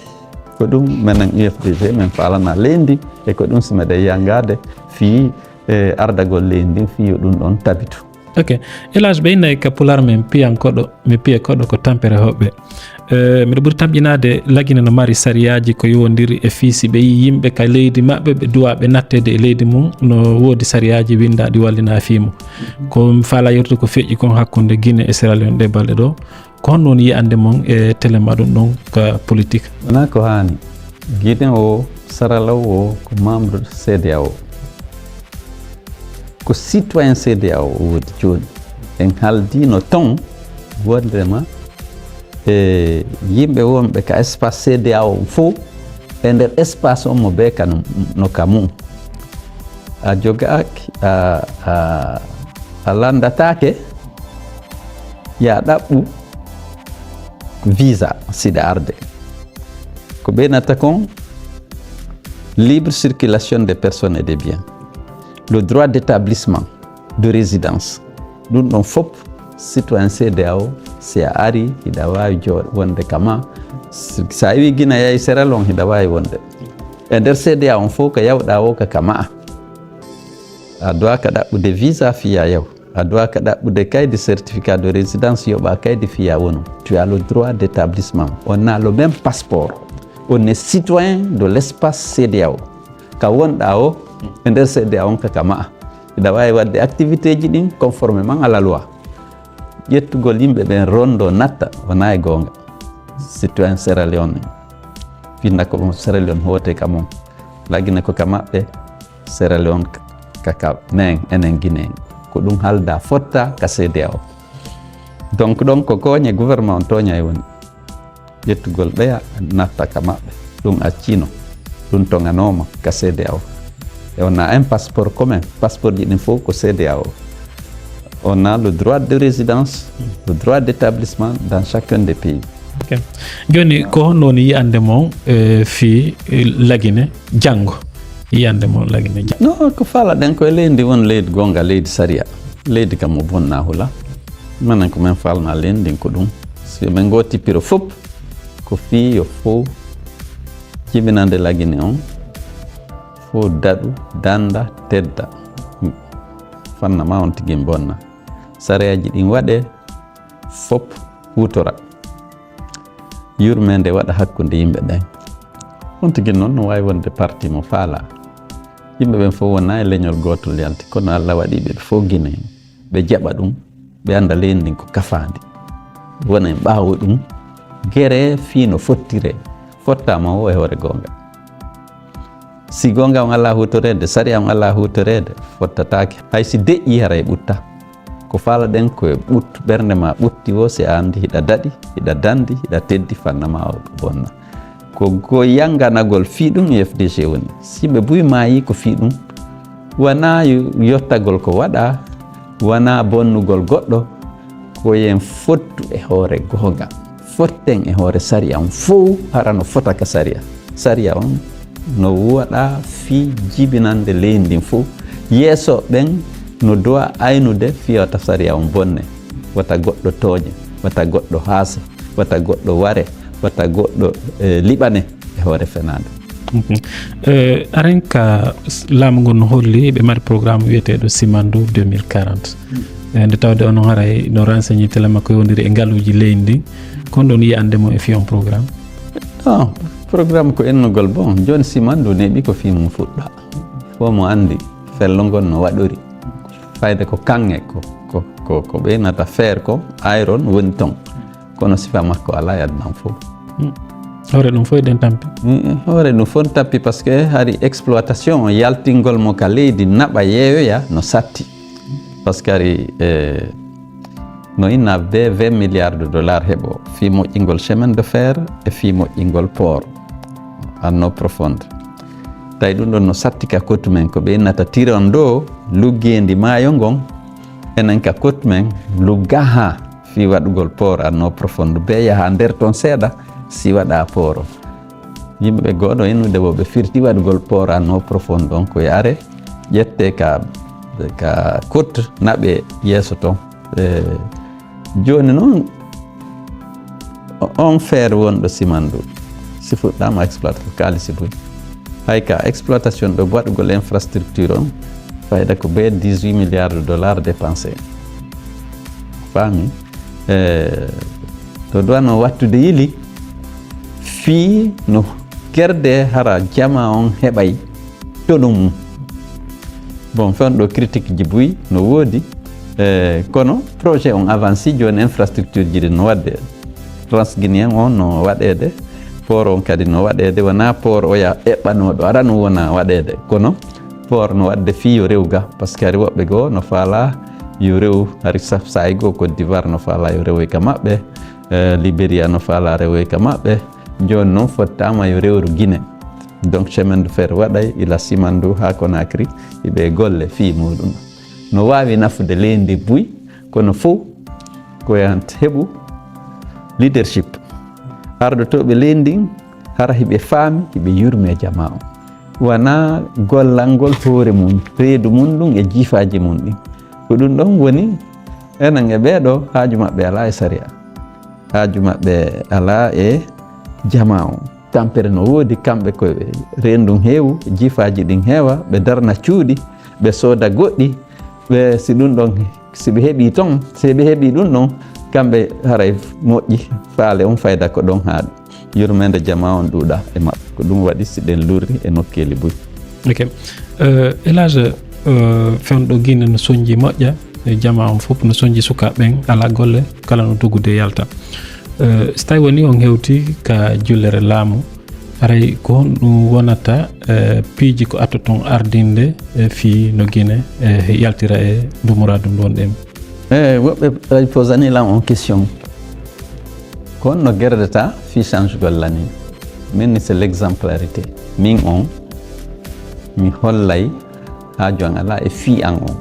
Ko ɗum menen U F D G men faalana leydi, e ko ɗum si meɗen yangaade fii, e, ardagol leydi ndin fii yo ɗum ɗon tabitu. Ok. El Hadj, ɓe inna ka pulaar men piyan koɗo, mi piya koɗo ko tampere hoɓɓe. Eh, miɗo ɓuri tamƴinaade Lagine no mari sariyaaji ko yowondiri e fii si ɓe yii yimɓe ka leydi maɓɓe, ɓe duwaa ɓe natteede e leydi mum, no woodi sariyaaji winndaaɗi wallinaa fii mum. Ko mi faalaa yewtude ko feƴƴi kon hakkunde Gine e Sierra Leone ɗee balɗe ɗoo. Ko honno woni yi'annde mon e télé ma ɗum ɗon ka politique? Wonaa ko haani. Gine o, Sierra Leone o, ko membre C D A O. Ko citoyen C D A O o woni jooni. En haaldiino ton wonndema e yimɓe wonɓe ka espace C D A O on fow, e nder espace on mo bee ka no, no ka mum. A jogaaki, a, a, a lanndataake, yaa ɗaɓɓu visa siɗa arde. Ko ɓe natta kon, libre circulation des personnes et des biens, le droit d'établissement, de résidence. Ɗum ɗon fof, citoyen C D A O, si a ari, hiɗa waawi jo-, wonde kama. Si, si a iwi Gine yahi Sierra Leone, hiɗa waawi wonde. E nder C D A O on fof, ko yawɗa o ka kama. A doit ka ɗaɓɓude visa fiya yaw. A doit ka ɗaɓɓude kaydi certificat de résidence, yoɓa kaydi fiya wonu. Tu as le droit d'établissement. On a le même passeport. On est citoyen de l'espace C D A O. Ka wonɗa o, e nder C D A O on ka kama. Hiɗa waawi waɗde activité ji ɗin conformément à la loi. Ƴettugol yimɓe ɓen rondo natta, wonaa e goonga. Citoyen Sierra Leone. Finna ko Sierra Leone hoote ka mum. Lagine ko ka maɓɓe, Sierra Leone ka, ka, ka men, enen Guinée. Ko ɗum haalda fotta ka C D A O. Donc ɗon ko kooñe gouvernement on tooña e woni. Ƴettugol ɓeya natta ka maɓɓe. Ɗum accino. Ɗum toŋanooma ka C D A O. E on a un passeport commun. Passeport ji ɗin fof ko C D A O. On a le droit de résidence, le droit d'établissement dans chacun des pays. Ok. Jooni, ko honno woni yi'annde mon, eh, fii, eh, Lagine janngo? Yi'annde mon Lagine janngo. No, ko faalaɗen ko e leydi won leydi goonga, leydi sariya. Leydi kam mo bonna hula. Menen ko men faalna leydi ndin ko ɗum. Si men ngooti piro fof, ko fii yo fof jibinande Lagine on. Fof daɗu, danda, tedda. Fanna ma on tigi bonna. Sariyaaji ɗin waɗe, fof huutora. Yurmeende waɗa hakkunde yimɓe ɓen. On tigi noon no waawi wonde parti mo faalaa. Yimɓe ɓen fof wonaa e leñol gootol yalti, kono Allah waɗi ɓe fof Guinée. Ɓe jaɓa ɗum, ɓe annda leydi ndin ko kafaandi. Wona e ɓaawo ɗum, gere fii no fottiree, fottaama o e hoore goonga. Si goonga on alaa huutoreede, sariya on alaa huutoreede, fottataake. Hay si deƴƴi, haray ɓutta. Ko faalaɗen ko e ɓut-, ɓernde maa ɓutti woo, si a anndi hiɗa daɗi, hiɗa danndi, hiɗa teddi, fanna maa o bonna. Ko go yannganagol fii ɗum U F D G woni. Si ɓe buy maayi ko fii ɗum, wanaa yo-, yottagol ko waɗaa, wanaa bonnugol goɗɗo, ko yen fottu e hoore goonga. Fotten e hoore sariya on fow, hara no fota ka sariya. Sariya on no waɗaa fii jibinande leydi ndin fow. Yeeso ɓen no duwa aynude fii wata sariya on bonne, wata goɗɗo tooñe, wata goɗɗo haase, wata goɗɗo ware, wata goɗɗo, eh, liɓane e hoore fenaande. Ok. Eh, aren ka s-, laamu ngun no holli ɓe mari programme wiyeteeɗo Simandu deux mille quarante. Eh, nde tawde onon haray no renseigné tele makko yowndiri e ngaluuji leydi ndin. Kon ɗon yiyande mo e fii on programme? Non, programme ko ennugol. Bon, jooni Simandu neeɓi ko fii mum fuɗɗa. Fof mo anndi fello ngon no waɗori. Fayde ko kaŋŋe, ko, ko, ko, ko ɓeynata fer ko, iron woni ton. Kono sifa makko alaa e aduna on fof. Hmm. Hoore ɗum fof eɗen tampi. Hmm, hoore ɗum fof tampi, parce que hari exploitation o, yaltingol mo ka leydi naɓa yeeyoya no satti. Parce que hari, eh, no inna be vingt milliards de dollars heɓo fii moƴƴingol chemin de fer e fii moƴƴingol port en eau profonde. Tawi ɗum ɗon no satti ka kottu men, ko ɓe innata tiron ɗo, luggeendi maayo ngon, enen ka kottu men, lugga haa fii waɗugol port en eau profonde, be yaha nder ton seeɗa, si waɗa port o. Yimɓe goo no innude wo ɓe firti waɗugol port en eau profonde on ko e are, ƴette ka, ka kottu naɓe yeeso ton. E, jooni noon, o-, on fer wonɗo Simandu, si fuɗɗaama exploité ko kaalisi buy. Hay ka exploitation ɗo waɗugol infrastructure on, fayda ko be dix-huit milliards de dollars dépensé. Faami? E, to duwano wattude yili, fii no gerde hara jama on heɓay to ɗum. Bon, fewndo critique ji buy no woodi, eh, kono projet on avanci, jooni infrastructure ji ɗin no waɗde. Transguinéen on no waɗeede, port on kadi no waɗeede, wonaa port oya eɓɓanooɗo, arano wona waɗeede, kono port no waɗde fii yo rew ga, parce que hari woɓɓe goo no faalaa yo rew, hari sa-, saa'i goo Côte d'Ivoire no faalaa yo rewoy ka maɓɓe, eh, Liberia no faalaa rewoy ka maɓɓe, jooni noon fottaama yo rewru Guinée. Donc, chemin de fer waɗay ila Simandu haa Conakry, iɓe golle fii muuɗum. No waawi nafude leydi buy, kono fow ko yahant heɓu leadership. Ardotooɓe leydi ndin, hara hiɓe faami, hiɓe yurme jama on. Wanaa gollangol hoore mum, reedu mum ɗum e jiifaaji mum ɗin. Ko ɗum ɗon woni, enen e ɓee ɗoo, haaju maɓɓe alaa e sariya. Haaju maɓɓe alaa e jama on. Tampere no woodi, kamɓe ko ɓe reendu heewu, jifaaji ɗin heewa, ɓe darna cuuɗi, ɓe sooda goɗɗi, ɓe, si ɗum ɗon, si ɓe heɓii ton, si ɓe heɓii ɗum ɗon, kamɓe haray moƴƴi, faale on fayda ko ɗon haaɗi. Yurmeende jama on ɗuuɗa e maɓɓe. Ko ɗum waɗi si ɗen lurri e nokkeeli buy. Ok. Eh, El Hadj, eh, fewndo Guinée no sonji moƴƴa, e jama on fof no sonji sukaaɓe ɓen, alaa golle, kala no doggude yalta. Eh, so tawi woni on hewti ka jullere laamu, haray ko honɗum wonata, eh, piiji ko attoton ardinde, eh, fii no Guinée, eh, yaltira e ndu muraadu ndu wonɗen? Eh, woɓɓe aray posani lan on question. Ko honno gerdata fii change gollani? Min ni c'est l'exemplarité. Min on, mi hollay haaju an alaa e fii an on,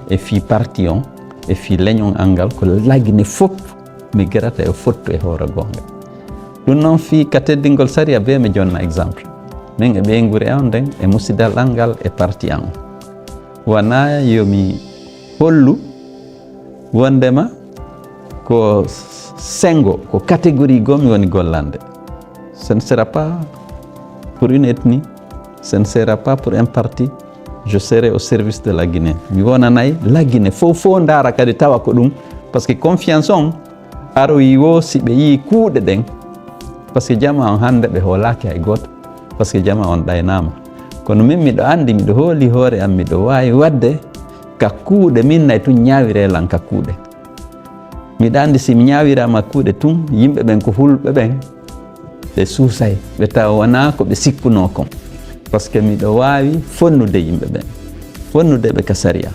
e fii parti on, e fii leñol an ngal, ko La Guinée fof mi gerata e fottu e hoore goonga. Ɗum noon fii ka teddingol sariya bee mi jonna exemple. Min e ɓeynguure an nden e musidal an ngal e parti an on. Wanaa yo mi hollu wondema ko sengo, ko catégorie goo mi woni gollande. Ce ne sera pas pour une ethnie, ce ne sera pas pour un parti, je serai au service de la Guinée. Mi wonanay La Guinée fow fow ndaara kadi tawa ko ɗum, parce que confiance on aroyi wo si ɓe yii kuuɗe ɗen, Parce que jama on hannde ɓe hoolaaki hay gooto. Parce que jama on ɗaynaama. Kono min miɗo anndi, miɗo hooli hoore am, miɗo waawi waɗde ka kuuɗe, min nay tun ñaawiree lan ka kuuɗe. Miɗo anndi si mi ñaawiraama kuuɗe tun, yimɓe ɓen ko hulɓe ɓen, ɓe suusay, ɓe tawa wonaa ko ɓe sikkunoo kon. Parce que miɗo waawi fonnude yimɓe ɓen, fonnude ɓe ka sariya,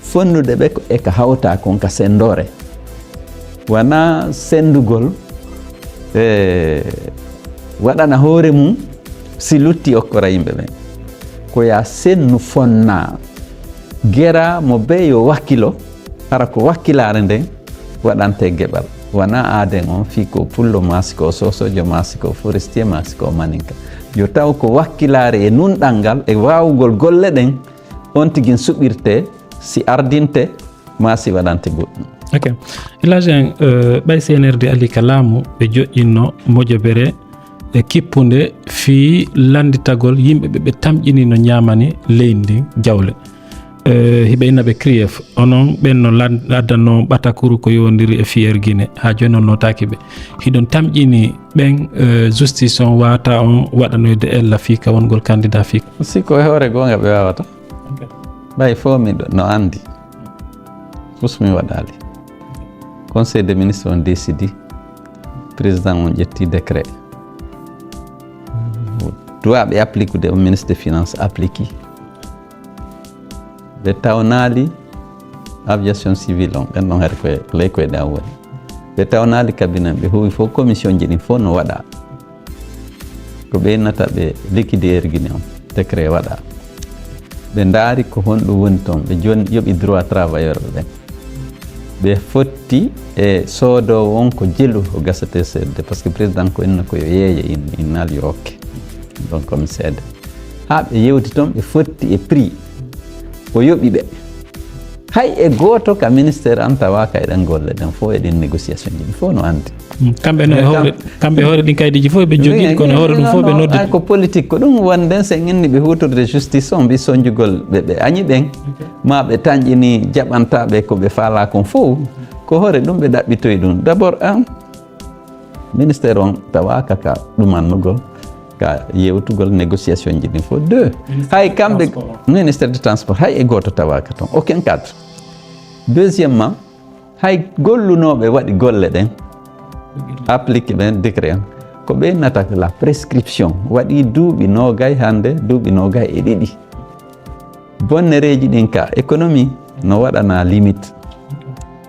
fonnude ɓe ko e ka hawta kon ka senndoore. Wonaa senndugol, e, waɗana hoore mum si lutti okkora yimɓe ɓen. Ko yaa sennu fonna, gera mo bee yo wakkilo, hara ko wakkilaare nden waɗante geɓal. Wonaa aaden on fii ko pullo, maa si ko soosoojo, maa si ko forestier, maa si ko maninka. Yo taw ko wakkilaare e nunɗal ngal, e waawugol golle ɗen, on tigin suɓirte, si ardinte, maa si waɗante goɗɗum. Ok. Elhadj Dieng, eh, ɓay C N R D ali ka laamu, ɓe joƴƴinno mojobere e kippunde fii lannditagol yimɓe ɓe ɓe tamƴini no ñaamani leydi ndin jawle. Eh, hiɓe inna ɓe CRIEF, onon ɓen no lan-, addanno on ɓatakuru ko yowondiri e Fier Guinée, haa jooni on nootaaki ɓe. Hiɗon tamƴini ɓen, eh, justice on waata on waɗanoyde ella fii ka wongol candidat fii ka? Si ko e hoore goonga ɓe waawata. Ok. Ɓay fof miɗo no anndi. Fof mi waɗaali. Conseil des ministres on décidi, président on ƴetti décret. Droit ɓe applikude on, ministre des finances appliki. Ɓe tawnaali aviation civile on, ɓen ɗon hari koye, ley koye ɗe an woni. Ɓe tawnaali cabinet, ɓe huuwi fof commission ji ɗin fof no waɗa. Ko ɓe innata ɓe liquider Guinée on, décret waɗa. Ɓe ndaari ko honɗum woni toon, ɓe jon-, yoɓi droit travailleur ɓe ɓen. Ɓe fotti e soodoowo on ko jelu o gasete seedde, parce que président ko inna ko yo yeeye in-, innal yo okke. Donc, comme seede. Haa ɓe yewti toon, ɓe fotti e prix. O yoɓi ɓe. Hay e gooto ka ministère an tawaaka e ɗen golle ɗen fof, e ɗin négociation ji ɗin fof no anndi. Mm, kamɓe no e hoore, kamɓe hoore ɗin kaydiiji fof ɓe jogii, kono hoore ɗum fof ɓe noddi. Ay ko politique ko ɗum wonde, sen inni ɓe huutorde justice on, mbi sonjugol ɓe, ɓe añi ɓen, ma ɓe tanƴini jaɓantaaɓe ko ɓe faalaa kon fof, ko hoore ɗum ɓe ɗaɓɓitoyi ɗum. D'abord, an, ministère on tawaaka ka ɗumannugol, ka yewtugol négociation ji ɗin fof. Deux, hay kamɓe, ministère de transport, hay e gooto tawaaka toon, aucun cadre. Deuxièmement, hay gollunooɓe waɗi golle ɗen, appliqué ɓen décret on, ko ɓe innata la prescription, waɗi duuɓi noogay hannde, duuɓi noogay e ɗiɗi. Bonnereeji ɗin ka économie no waɗana limite.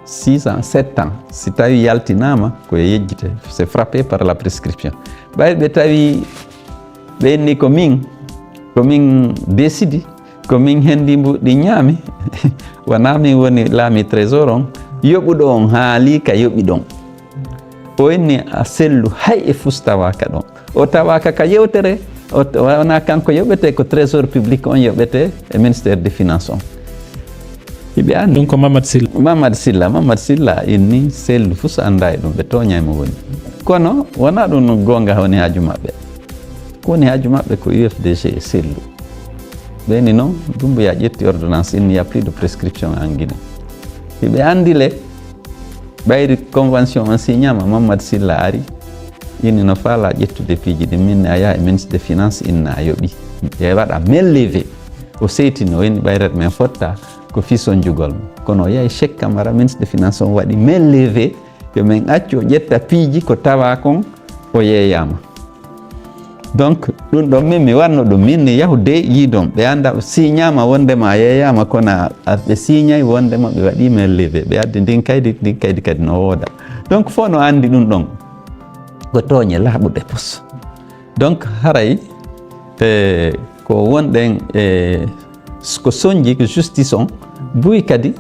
Six ans, sept ans, si tawi yaltinaama, ko e yejjite, c'est frappé par la prescription. Ɓay ɓe tawi ɓe inni ko min, ko min décidi, ko min hendi mbuɗi ñaami, wonaa min woni laami trésor on, yoɓuɗo on haali ka yoɓi ɗon. O inni a sellu hay e fustawaaka ɗon. O tawaaka ka yewtere, o t-, wona kanko yoɓete, ko trésor public on yoɓete e ministère de finance on. Hiɓe anndi. Ɗum ko Mamad Sylla. Mamad Sylla, Mamad Sylla inni sellu fof so annda e ɗum, ɓe tooña e mo woni. Kono wona ɗum no goonga woni haaju maɓɓe. Ko woni haaju maɓɓe ko U F D G e sellu. Ɓeni noon, Doumbouya ƴetti ordonnance, il n'y a plus de prescription en Guinée. Hiɓe anndi le, ɓayri convention on signama, Mamad Sylla ari, ini no faala ƴettude piiji ɗin, min ne a yaha e ministre de finance, inna a yoɓi. E waɗa main levée. O seytini, o ini ɓayrat men fotta ko fii sonjugol mo. Kono o yahi Cheikh Camara, ministre de finance on waɗi main levée, yo men accu o ƴetta piiji ko tawa kon o yeeyama. Donc, ɗum ɗon min mi wanno ɗum, min ni yahude yiidon, ɓe annda o signama wondema a yeeyama, kono a, a, ɓe signay wondema ɓe waɗi main levée, ɓe addi ndin kaydi, ndin kaydi kadi no wooda. Donc, fof no anndi ɗum ɗon ko tooñe laaɓuɗe pus. Donc, haray, e, ko wonɗen, e, s-, ko sonji, ko justice on, buy kadi,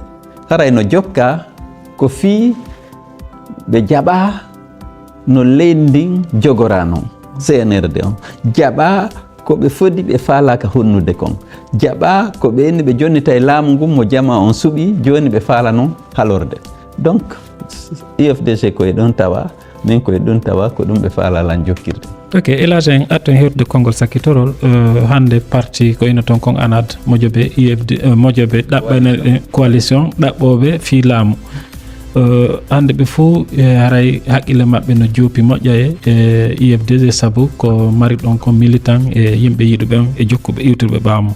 haray no jokka ko fii ɓe jaɓa no leydi ndin jogora non, C N R D on. Jaɓa ko ɓe fodi ɓe faalaaka honnude kon. Jaɓa ko ɓe inni ɓe jonnita e laamu ngun mo jama on suɓi, jooni ɓe faala non halorde. Donc, U F D G ko e ɗon tawa, min ko e ɗon tawa, ko ɗum ɓe faala lan jokkirde. Ok, Elhadj en, atton hewtude konngol sakkitorol, eh, hannde parti ko ina toon kon anad, mojobe U F D, eh, mojobe ɗaɓɓanel, eh, coalition ɗaɓɓooɓe fii laamu. Eh, hannde ɓe fof, eh, haray haqqille maɓɓe no joopi moƴƴa e, e I F D G, sabu ko mari ɗon ko militant e yimɓe yiɗuɓe on e jokkuɓe iwtirɓe ɓaawo mum.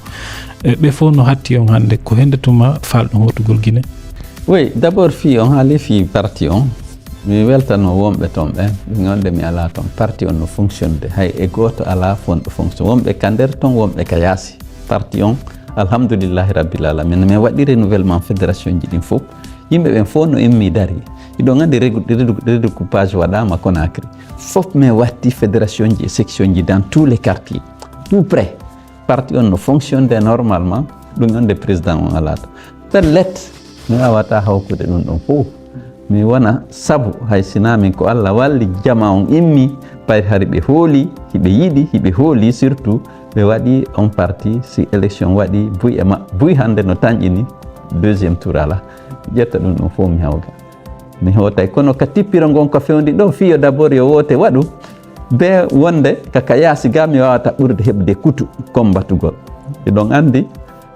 Eh, ɓe fof no hatti on hannde, ko hende tuma falɗon hootugol Guinée? Oui, d'abord fii on haali fii parti on, mi weltano wonɓe toon ɓen, ɗum wonde mi alaa toon. Parti on no fonctionnude, hay e gooto alaa fonɗo fonction. Wonɓe ka nder toon, wonɓe ka yaasi. Parti on, alhamdulillahi rabbil alamin, min waɗi renouvellement fédération ji ɗin fof. Yimɓe ɓen fof no immi dari. Hiɗon anndi regu-, redu-, regroupage waɗaama Conakry. Fof min watti fédération ji e section ji dans tous les quartiers. Tout près. Parti on no fonctionnude normalement, ɗum wonde président on alaa toon. Pellet, mi waawataa hawkude ɗum ɗon fof. Mi wona sabu hay sinaa min ko Allah walli, jama on immi, pay hari ɓe hooli, hiɓe yiɗi, hiɓe hooli surtout, ɓe waɗi on parti, si élection waɗi, buy e ma-, buy hannde no tanƴini, deuxième tour alaa. Ƴetta ɗum ɗon fof mi hawga. Mi hootay, kono ka tippiro ngon ka fewndi ɗo, fii yo d'abord yo woote waɗu, be wonde ka, ka yaasi ga mi waawata ɓurde heɓde kutu kombatugol. Hiɗon anndi,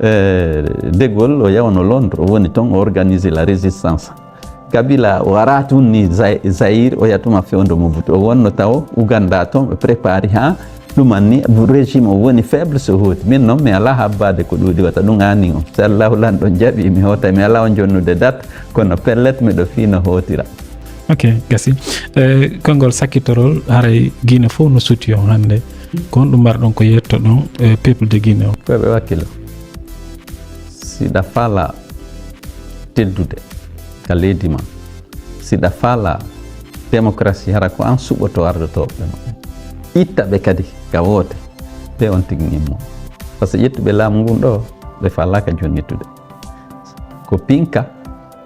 eh, De Gaulle o yawno Londres, o woni toon, o organisi la résistance. Kabila o ara tun ni Zay-, Zaïre, o yatuma fewndo Mobutu. O wonno taw Ouganda toon, ɓe prépari haa ɗuman ni, bu-, régime o woni faible so hooti. Min noon, mi alaa habbaade ko ɗuuɗi wata ɗum aani on. So Allahu lanɗo jaɓi, mi hootay, mi alaa on jonnude date, kono pellet miɗo fii no hootira. Ok, gasi. Eh, konngol sakkitorol, haray Guinée fof no suti on hannde. Ko honɗum marɗon ko yettoɗon, eh, peuple de Guinée on? Ko ɓe wakkilo. Siɗa faala teddude ka leydi ma, siɗa faala démocratie, hara ko an suɓoto ardotooɓe ma. Itta ɓe kadi ka woote, ɓe on tigi immo. Par ce que ƴettuɓe laamu ngun ɗo, ɓe faalaaka jonnitude. Ko pinka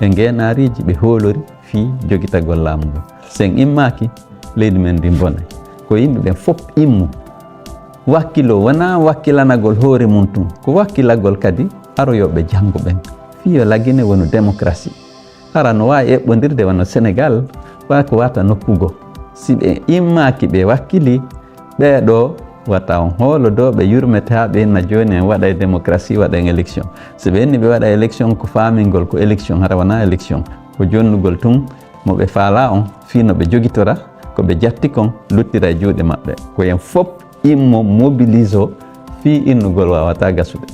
e ngeenaariiji ɓe hoolori fii jogitagol laamu ngun. Si en immaaki, leydi men ndin bonay. Ko yimɓe ɓen fof immo. Wakkilo wonaa wakkilanagol hoore mum tun, ko wakkilagol kadi aroyooɓe janngo ɓen. Fii yo la Guinée wonu démocratie. Hara no waawi eɓɓondirde wano Sénégal, waa ko wata nokku goo. Si ɓe immaaki ɓe wakkili, ɓee ɗoo wata on hoolo doo ɓe yurmete haa ɓe inna jooni en waɗay démocratie, waɗen élection. Si ɓe inni ɓe waɗa élection, ko faamingol ko élection, hara wonaa élection. Ko jonnugol tun mo ɓe faalaa on, fii no ɓe jogitora ko ɓe jatti kon, luttira e juuɗe maɓɓe. Ko en fof immo mobiliso fii innugol waawataa gasude.